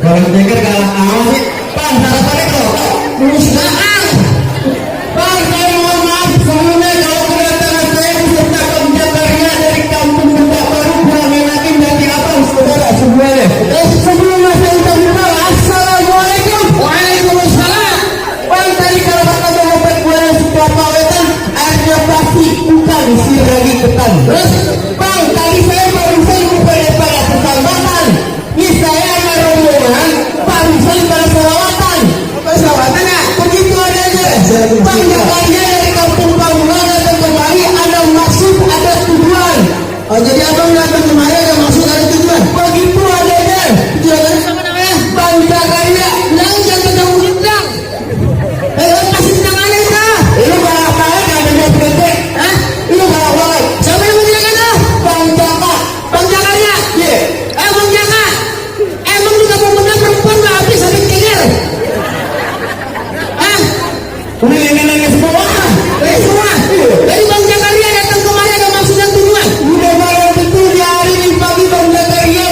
Kalau ceker kalah awas sih. Bang, harapannya kalau perusahaan. Bang, saya mohon maaf sebelumnya kalau kedatangan saya beserta Pemjakarnya dari Kampung Benda Baru Bulamenakim dan di Abang saudara semuanya. Sebelumnya saya ucapkan assalamualaikum. Waalaikumsalam. Bang, tadi kalau kata dompet gue sudah pawetan, airnya pasti bukan isi lagi ketan. Terus, bang, tadi saya barusan pada persahabatan. Ini saya ada rombongan barusan pada selawatan. Selawatan ya? Begitu adanya. Bang, Jakarta dari Kampung Bangunan datang kemari ada maksud, ada tujuan. Oh, jadi abang datang kemari ada maksud, ada tujuan. Begitu adanya. Tujuan sama namanya? Bang Jakarta. Jangan jangan undang. Lepasin tangannya kah? Lu balak-balak gak ada yang pendek. Hah? Lu balak-balak. Siapa yang menjelaskan tuh? Bang Jaka. Bang Jakarta? Iya. Bang Jaka. Emang lu gak mau menang perempuan gak habis habis tinggal? Hah? Udah nanya semua. Semua? Jadi Bang Jakarta datang kemari ada maksud dan tujuan? Udah malam betul di hari ini pagi Bang Jakarta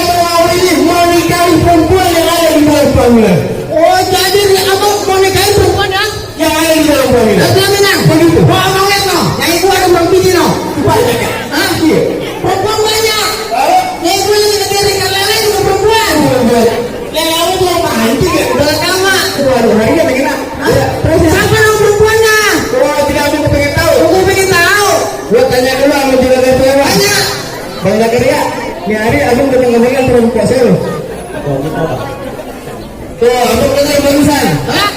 mau nikahi perempuan yang ada di dalam bangunan. Oh, jadi abang mau nikahin perempuan ya? Yang ada di dalam bangunan. Jaminan? Begitu. Oh, abang lihat no. Yang itu ada bang biji no. Banyak ya? Hah? Iya. Perempuan banyak. Yang itu yang kita cari lele juga perempuan. Lele itu apa? Anjing ya? Udah lama. Waduh, hari ini pengen siapa nama perempuannya? Oh, tidak aku pengen tahu. Aku pengen tahu. Gua tanya dulu sama juragan saya. Tanya. Bang Zakaria, ini hari aku udah ngomongin perempuan saya loh. Oh, gitu. Tuh, aku dengar barusan. Hah?